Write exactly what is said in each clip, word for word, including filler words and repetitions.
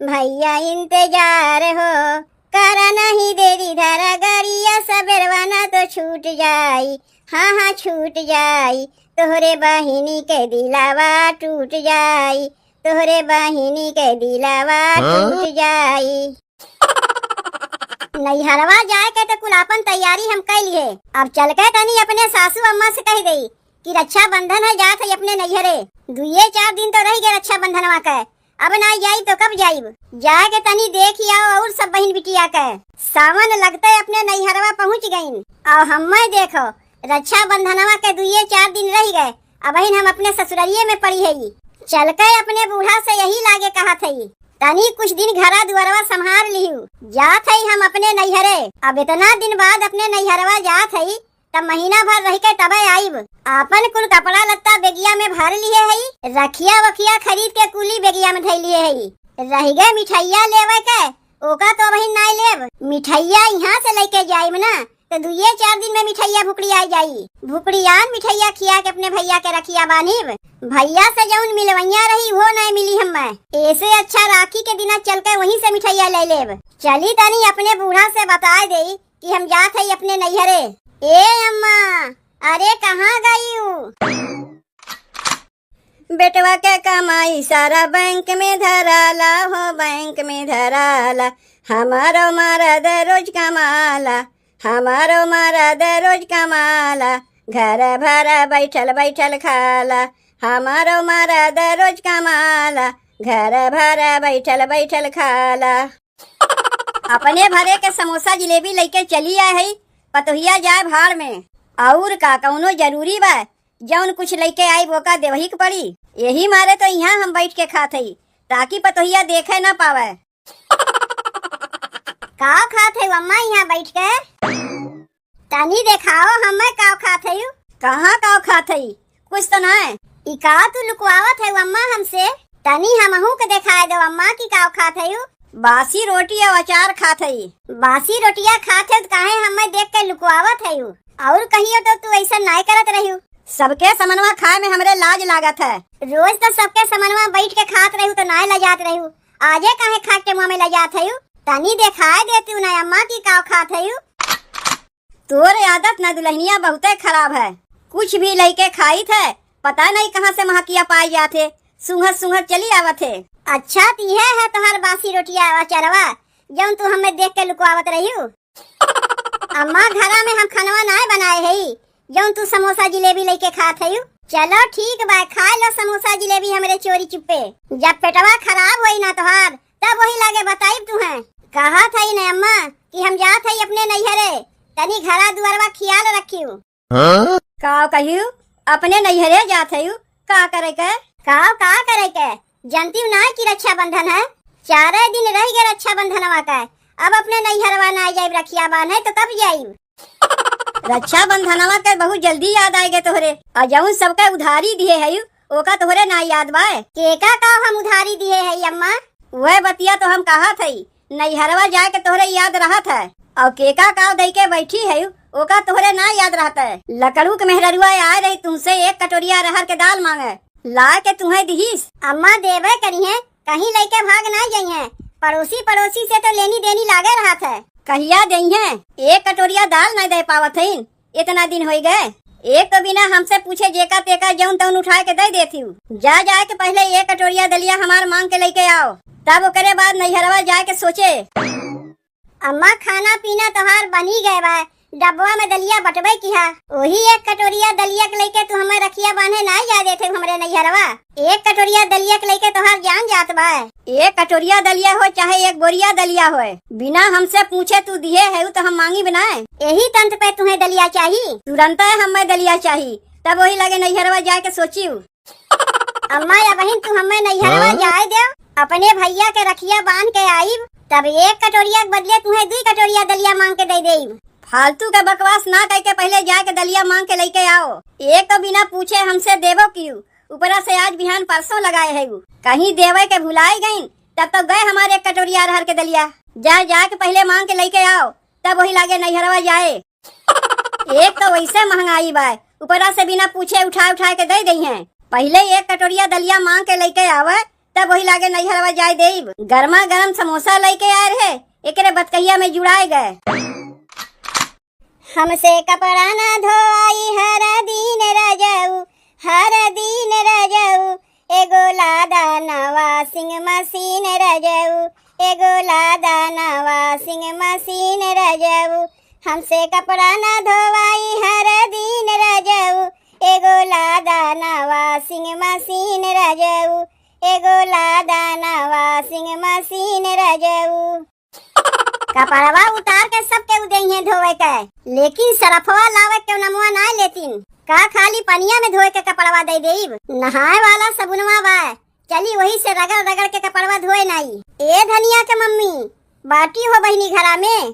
भैया इंतजार हो, करा नहीं देरी, धरा गड़िया, सबेरवा ना तो छूट जाई, हाँ हाँ छूट जाई। तोहरे बहिनी के दिलावा टूट जाई, तोहरे बहिनी के दिलावा हाँ? टूट जाई। नैहरवा जाए के तो कुल आपन तैयारी हम कइ लिए। अब चल के तनी अपने सासू अम्मा से कहि देई कि रक्षाबंधन है, जात है अपने नैहरे। दुइये चार दिन तो रहि गए रक्षाबंधनवा के, अब ना जाई तो कब जाइब? जाए के तनी देखि आओ और सब बहिन बिटिया के। सावन लगते अपने नैहरवा पहुँच गईन। अउ हम्मे देखो, रक्षाबंधनवा के दुइये चार दिन रहि गए, अबहिन हम अपने ससुररिये में पड़ी हई। चल के अपने बूढ़ा से यही लागे कहत हई, तनी कुछ दिन घरा दुआरवा संभार लिहू, जात हई हम अपने नैहरे। अब इतना दिन बाद अपने नैहरवा जात हई, तब महीना भर रहि के तबे आइब। आपन कुल कपड़ा लत्ता बेगिया में भर लिए हई, रखिया वखिया खरीद के कुली बेगिया में धइ लिए हई। रहि गए मिठाइया लेवे के, ओका तो अबहिन नाई लेब। मिठाइया यहाँ से लेके जाइब ना, तो दुइये चार दिन में मिठाइया भुकड़िया जाई। भुकड़ियान मिठाइया खिया के अपने भैया के रखिया बांधिब। भैया से जौन मिलवैया रही, वो नाई मिली हम्मे। ऐसे अच्छा राखी के दिना चल के वहीं से मिठाइया ले लेब। चली तनी अपने बूढ़ा से बताए देई कि हम जात हई अपने नैहरे। ए अम्मा, अरे कहाँ गईउ? बेटवा के कमाई सारा बैंक में धराला हो, बैंक में धराला। हमारो मरद रोज कमाला, हमारो मरद रोज कमाला। घर भर बैठल बैठल खाला, हमारो मरद रोज कमाला। घर भर बैठल बैठल खाला। अपने भरे के समोसा जिलेबी लइके चली आए हई, पतोहिया जाए भाड़ में। और का कौनो जरूरी बा, जौन कुछ लइके आइब ओका देवही के पड़ी। यही मारे तो यहाँ हम बैठ के खात हई, ताकि पतोहिया देखे ना पावे। का खात हई अम्मा यहाँ बैठ के? तनी देखाओ हमें का खात हई। कहाँ का खात हई? कुछ तो ना। ई का तू लुकवावत हई अम्मा हमसे? तनी हमहू के देखाए दो अम्मा कि का खात हई। बासी रोटी और अचार खात हई। बासी रोटिया खात हई तो काहे हमें देख के लुकवावत हई? और कहियो तो तू ऐसा नाय करत रही। सबके समनवा खाए में हमरे लाज लागत है। रोज तो सबके समनवा बैठ के खात रही तो नाय लजात रही, आजे काहे खा के मुँह में लजात हई? तनी देखाए देती ना अम्मा कि का खात हई। तोर आदत ना दुल्हनिया बहुते खराब है, कुछ भी लइके खाइत है, पता नहीं कहाँ से महकिया पाई जात है, सूंघत सूंघत चली आवत है। अच्छा, तिहे है तोहार बासी रोटिया अचरवा, जौन तू हमें देख के लुकवावत रही। अम्मा, घरा में हम खनवा नाय बनाए हई, जौन तू समोसा जिलेबी लइके खात हई। चलो ठीक बा, खाए लो समोसा जिलेबी हमरे चोरी चुप्पे। जब पेटवा खराब होई ना तोहार, तब वही लागे बताइब तुहें। कहत हई न अम्मा कि हम जात हई अपने नैहरे, तनी घरा दुआरवा खियाल रखियो। हाँ? का कहियो? अपने नैहरे जात हई, का करे के? का, का करे के? जनती ना कि रक्षाबंधन है, चारे दिन रह गए रक्षाबंधनवा का। अब अपने नैहरवा ना जाइब रखिया बांधे तो कब जाइब? रक्षाबंधनवा के बहुत जल्दी याद आए गए तोहरे। और जौन सबके उधारी दिए है, ओका तोहरे ना याद बा? केका का हम उधारी दिए है अम्मा? वह बतिया तो हम कहत हई, नैहरवा जाए के तोहरे याद रहत है। और केका का दई के बैठी है, ओका तोहरे ना याद रहत है। लकड़ू के मेहररुआ आए रही तुमसे एक कटोरिया रहर के दाल मांगे, ला के तुम्हें दिहिस। अम्मा देबे करिहें, कहीं लइके भाग ना जइहें। पड़ोसी पड़ोसी से तो लेनी देनी लागे रहत है। कहिया देइहें? एक कटोरिया दाल नहीं दे पावत हईन, इतना दिन होई गए। एक तो बिना हमसे पूछे जेका तेका जौन तौन उठाए के दे देती हूँ। जा जाए के पहले एक कटोरिया दलिया हमार मांग के लइके आओ, तब ओकरे बाद नैहरवा जाए के सोचे। अम्मा, खाना पीना तोहार बनी गए बा, डब्बा में दलिया बटबे किहा। वही एक कटोरिया दलिया के लइके तू हमें रखिया बांधे नाई जा देते हमरे नैहरवा। एक कटोरिया दलिया के लइके तोहार जान जात बा। एक कटोरिया दलिया हो चाहे एक बोरिया दलिया होए, बिना हमसे पूछे तू दिए है तो हम मांगी बनाए। यही तंत पे तुम्हें दलिया चाही। तुरंत हमें दलिया चाही, तब वही लगे नैहरवा जाए के सोचियो। अम्मा या बहिन, तू हमें नैहरवा हाँ? जाए देव, अपने भैया के रखिया बांध के आईब, तब एक कटोरिया के बदले तुम्हें दुई कटोरिया दलिया मांग के दे देब। फालतू के बकवास ना करके पहले जाके दलिया मांग के लेके आओ। एक तो बिना पूछे हमसे देबो क्यों, ऊपरा से आज बिहान परसों लगाए है वो। कहीं देवे के भुलाई गईन, तब तो गए हमारे एक कटोरिया अरहर के दलिया। जा, जाके पहले मांग के लेके आओ, तब वही लागे नैहरवा जाए। एक तो वैसे महंगाई बा, ऊपरा से बिना पूछे उठा उठा के दे दई हैं। पहले एक कटोरिया दलिया मांग के लेके आवे, तब वही लागे नैहरवा जाए देब। गरमा गरम समोसा लइके आए रहे, एकरे बतकहिया में जुड़ाए गए। हमसे कपड़ा ना धोआई हर दिन रजऊ, हर दिन रजऊ, एगो लादा ना washing machine रजऊ, एगो लादा ना washing machine रजऊ। हमसे कपड़ा ना धोवाई हर दिन रजऊ, एगो लादा ना washing machine रजऊ, एगो लादा ना washing machine रजऊ। कपड़वा उतार के सबके उ देइहें धोवे के, लेकिन सरफवा लावे के नमवा ना लेतिन। का खाली पनिया में धोए के कपड़वा दे देब? नहाए वाला सबुनवा बा, चली वही से रगड़ रगड़ के कपड़वा धोए नाई। ए धनिया के मम्मी, बाटी हो बहिनी घरा में?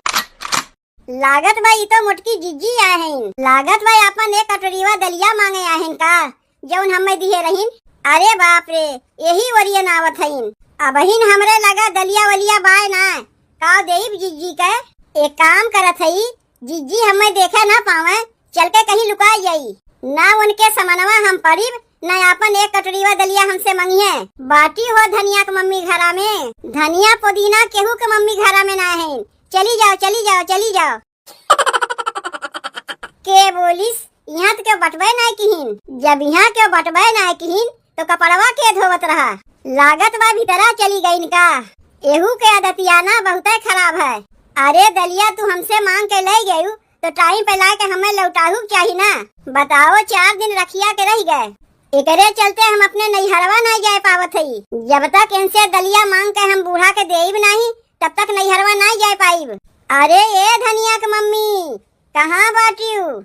लागत बा ई तो मोटकी जिज्जी आए हैं। लागत बा आपन एक कटोरीवा दलिया मांगे आए हैं का, जौन हमें दिहे रहिन। अरे बाप रे, यही ओरियन आवत हईन। अबहिन हमरे लगा दलिया वलिया बाय ना, का देब जिज्जी के? एक काम करत हई, जिज्जी हमें देखे ना पावे, चल के कहीं लुकाई जाई। ना उनके समनवा हम पड़िब, ना आपन एक कटोरीवा दलिया हमसे मंगिहे। बाटी हो धनिया के मम्मी घरा में, धनिया पुदीना केहू के मम्मी घरा में ना है। चली जाओ, चली जाओ, चली जाओ। के बोलिस, यहाँ तो केहू बटबे नाय किहिन। जब यहाँ केहू बटबे नाय किहिन, तो कपड़वा के धोवत रहा? लागत बा भीतरा चली गईन का? एहू के आदतिया ना बहुते खराब है। अरे दलिया, तू हमसे मांग के ले गयू, तो टाइम पे लाके हमें लौटाहू के चाही ना। बताओ, चार दिन रखिया के रह गए, एकरे चलते हम अपने नैहरवा नाय जाए पावत हई। जब तक इनसे दलिया मांग के हम बूढ़ा के देब नाही, तब तक नैहरवा नाय जाए पाइब। अरे ए धनिया के मम्मी, कहाँ बाटियू?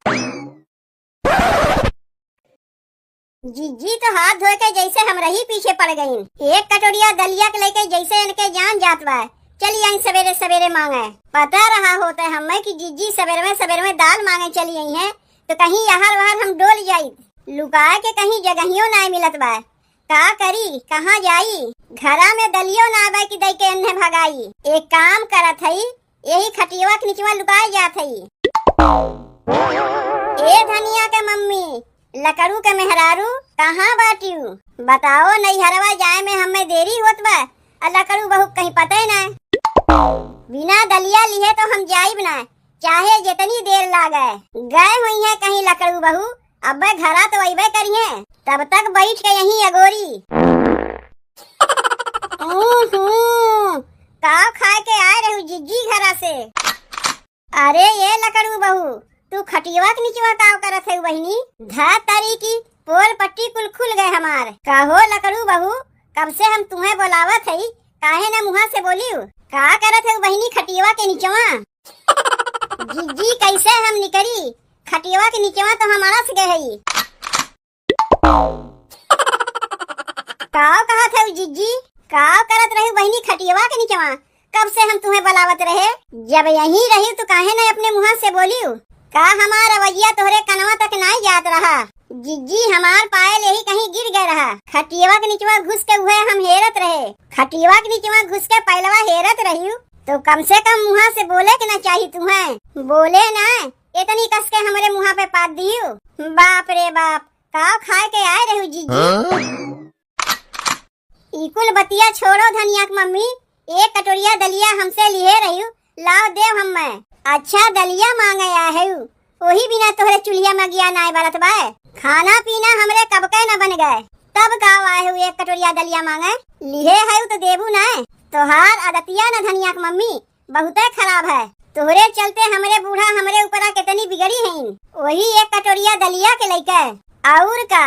जिज्जी तो हाथ धोए के जैसे हमरा ही पीछे पड़ गईन। एक कटोरिया दलिया के लेके जैसे इनके जान जात बा। चली आई सवेरे सवेरे मांगे। पता रहा होते हमें कि जिज्जी सवेरे में, सवेरे में दाल मांगे चली आई हैं, तो कहीं यहर वहर हम डोल जाई। लुकाए के कहीं जगहियो नाय मिलत बा। का करी, कहाँ जाई? घरा में दलियो ना बा कि दई के इन्हें भगाई। एक काम करत हई, यही खटियवा के निचवा लुकाए जात हई। ए धनिया के मम्मी, लकड़ू के मेहरारू, कहाँ बाटियू? बताओ, नैहरवा जाए में हमें देरी होत बा, आ लकड़ू बहू कहीं पते ना। बिना दलिया लिहे तो हम जाइब ना, चाहे जितनी देर लागे। गए हुई है कहीं लकड़ू बहू, अबे घरा तो अइबे करिहे, तब तक बैठ के यहीं अगोरी। ऊं, हूं, काव खाए के आए रहू जिज्जी घरा से? अरे ये लकड़ू बहू, तू खटियवा के निचवा काव करत है बहिनी? धा तरी की पोल पट्टी कुल खुल गए हमार। कहो लकड़ू बहू, कब से हम तुम्हें बोलावत हई, काहे न मुहा से बोलियो? का करत है बहिनी खटियवा के निचवा? जिज्जी, कैसे हम निकरी? खटियवा के निचवा तो हम अड़स गए हई। काव कहत हऊ जिज्जी? काव करत रहू बहिनी खटियवा के निचवा? कब से हम तुम्हें बलावत रहे? जब यहीं रही तो काहे न अपने मुहा से बोलियो? का हमार अवजिया तोहरे कनवा तक नाई जात रहा? जिज्जी, हमार पायल यही कहीं गिर गए रहा। खटियवा के निचवा घुस के उहे हम हेरत रहे। खटियवा के निचवा घुस के पायलवा हेरत रहियो तो कम से कम मुहा से बोले के ना चाही तुम्हें। बोले ना, इतनी कस के हमरे मुहा पे पाद दियो। बाप रे बाप, काव खाए के आए रहू जिज्जी? हाँ? ई कुल बतिया छोड़ो धनिया के मम्मी, एक कटोरिया दलिया हमसे लिहे रहू, लाव देव हम्मे। अच्छा दलिया मांगे आए हऊ, ओही बिना तोहरे चुल्हिया में गिया नाय बरत बा। खाना पीना हमरे कब के न बन गए, तब काव आए हऊ एक कटोरिया दलिया मांगे? लिहे हऊ तो देबू नाय। तोहार आदतिया न धनिया के मम्मी, बहुते खराब है। तोहरे चलते हमरे बूढ़ा हमरे ऊपरा कितनी बिगड़ी हईन। वही एक कटोरिया दलिया के लइके। और का,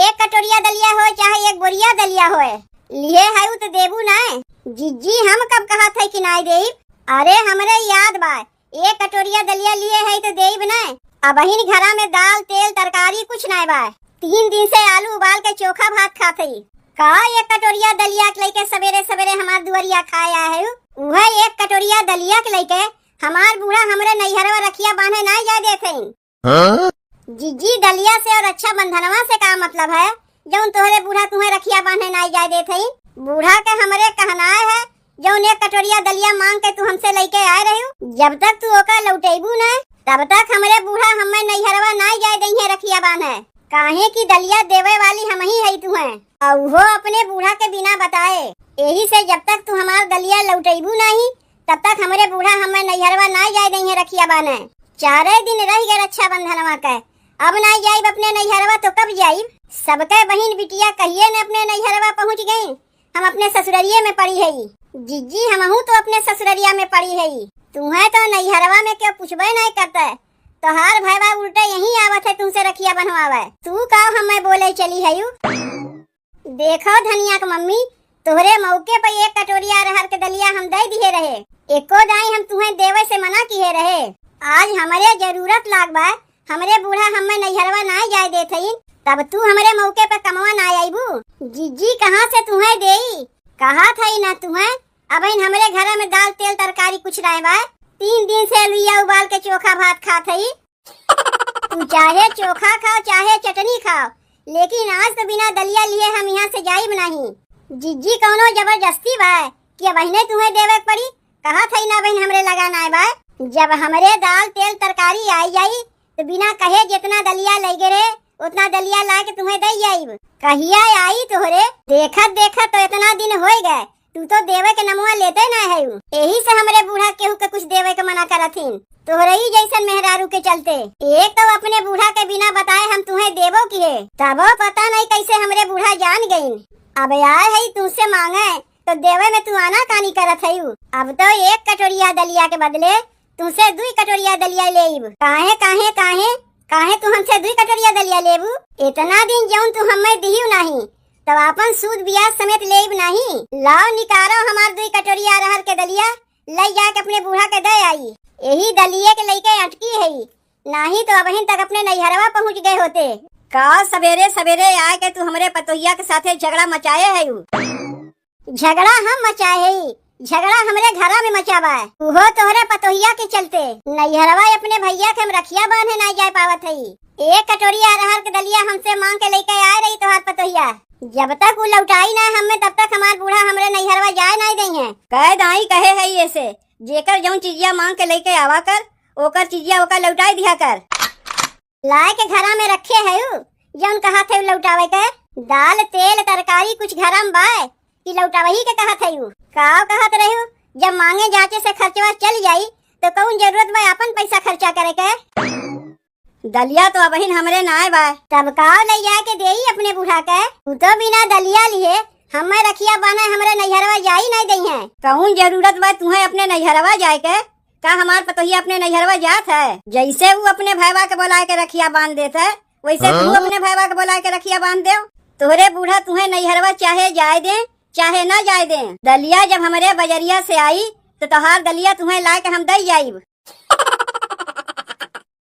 एक कटोरिया दलिया होए चाहे एक बोरिया दलिया होए, लिहे हऊ तो देबू नाय। जिज्जी, हम कब कहत है कि नाय देब? अरे हमरे याद बा, एक कटोरिया दलिया लिहे है तो देब नाय। अबहिन घरा में दाल, तेल, तरकारी कुछ नाय बा। तीन दिन से आलू उबाल के चोखा भात खात हई। का एक कटोरिया दलिया के लइके सबेरे सबेरे हमार दुआरिया खाए आए हऊ? उहे एक कटोरिया दलिया के लइके हमार बूढ़ा हमरे नैहरवा रखिया बांधे नाय जाए देत हईन। हाँ? जिज्जी, दलिया से और रक्षाबंधनवा से का मतलब है, जौन तोहरे बूढ़ा तुहे रखिया बांधे नाय जाए देत हईन? बूढ़ा के हमरे कहनाए है, जौन एक कटोरिया दलिया मांग के तू हमसे लइके आए रहू, जब तक तू ओका लौटेबू न, तब तक हमरे बूढ़ा हमें नैहरवा नाय जाए दइहे रखिया बांधे, काहे कि दलिया देवे वाली हमही हई तुहे। अउहो अपने बूढ़ा के बिना बताए। एही से जब तक तू हमार दलिया लौटइबू नाहीं, तब तक हमरे बूढ़ा हमें नैहरवा नाहीं जाए दइहें रखिया बान्हे। चारे दिन रहि गए रक्षाबंधनवा के, अब नाहीं जाइब अपने नैहरवा तो कब जाइब? सबके बहिन बिटिया कहिए न अपने नैहरवा पहुँच गईं, हम अपने ससुररिये में पड़ी हई। जिज्जी, हमहूँ तो अपने ससुररिया में पड़ी हई। तुहें तो नैहरवा में केहू पूछबे नाहीं करते, तोहार भैवा उल्टे यहीं आवत है तुमसे रखिया बन्हवावे। तू का हमें बोले चली हयू? देखो धनिया के मम्मी, तोहरे मौके पे एक कटोरिया अरहर के दलिया हम दे दिहे रहे, एको दाई हम तुहें देवे से मना किहे रहे। आज हमरे जरूरत लाग बा, हमरे बूढ़ा हमें नैहरवा नाहीं जाए देत हईन, तब तू हमरे मौके पे कमवा नाहीं अइबू। जिज्जी कहाँ से तुहें देई? कहत हई ना तुहें, अबहिन हमरे घरा में दाल तेल तरकारी कुछ नाहीं बा। तीन दिन से लुइया उबाल के चोखा भात खात हई। तू चाहे चोखा खाओ, चाहे चटनी खाओ, लेकिन आज तो बिना दलिया लिए हम यहाँ से जाइब नाहीं। जिज्जी कौनो जबरदस्ती बा कि अबहिने तुहें देवे के पड़ी? कहत हई ना बहिन हमरे लगा नाहीं बा। जब हमरे दाल तेल तरकारी आई जाई तो बिना कहे जितना दलिया लइगे रहे उतना दलिया लाके तुहें दे जाइब। कहिया आई तोहरे? देखत देखत तो इतना दिन होई गए, तू तो देवे के नमवा लेते ना है। यही से हमरे बूढ़ा केहू के कुछ देवे के मना करत हिन, तोहरे ही जैसन मेहरारू के चलते। एक तो अपने बूढ़ा के बिना बताए हम तुहें देबो किहे, तबो पता नहीं कैसे हमरे बूढ़ा जान गईन। अब आए है तुमसे मांगे तो देवे में तू आनाकानी करत हयू। अब तो एक कटोरिया दलिया के बदले तुमसे दुई कटोरिया दलिया लेइब। काहे, काहे, काहे, काहे तू हमसे दुई कटोरिया दलिया लेबू? इतना दिन जौन तू हमें दिहियो नाहीं, तब आपन सूद बियाज समेत लेइब नाहीं। लाओ निकारो हमार दुई कटोरिया अरहर के दलिया, लई जाके अपने बूढ़ा के दे आई। यही दलिये के लइके अटकी हई, नाहीं तो अबहिन तक अपने नैहरवा पहुँच गए होते। का सवेरे सवेरे आए के तू हमरे पतोहिया के साथे झगड़ा मचाए हयू? झगड़ा हम मचाए हई, झगड़ा हमरे घरा में मचा बा, उहो तोहरे पतोहिया के चलते। नैहरवा अपने भैया के हम रखिया बांधे नाहीं जाए पावत हई। एक कटोरिया अरहर के दलिया हमसे मांग के लेके आए रही तोहार पतोहिया। जब तक उ लौटाई ना हमें, तब तक हमार बूढ़ा हमरे नैहरवा जाए नाहीं दइहें। कह दाई कहे हई ऐसे, जेकर जौन चिजिया मांग के लेके आवा कर, ओकर चिजिया ओकर लौटाई दिहा कर। लाए के घरा में रखे हयू, जौन कहत हयू लौटावे के? दाल, तेल, तरकारी कुछ घरा में बाय कि लौटावही के कहत हयू? काव कहत रहू, जब मांगे जाचे से खर्चवा चल जाई, तो कौन जरूरत बा आपन पैसा खर्चा करे के? दलिया तो अबहिन हमरे नाय बा। तब काव ले जाए के देई अपने बूढ़ा के? उ तो बिना दलिया लिए हमें रखिया बान्हे हमरे नैहरवा जाई नाहीं दइहें। कौन जरूरत बा तुहें अपने नैहरवा जाए के? का हमार पतोहिया अपने नैहरवा जात है? जैसे उ अपने भैवा के बोलाए के रखिया बांध देत है, वैसे तू हाँ? अपने भैवा के बोलाए के रखिया बांध देव। तोहरे बूढ़ा तुहें नैहरवा चाहे जाए दे, चाहे ना जाए दे। दलिया जब हमरे बजरिया से आई, तो तोहार दलिया तुहें लाए के हम दई जाइब।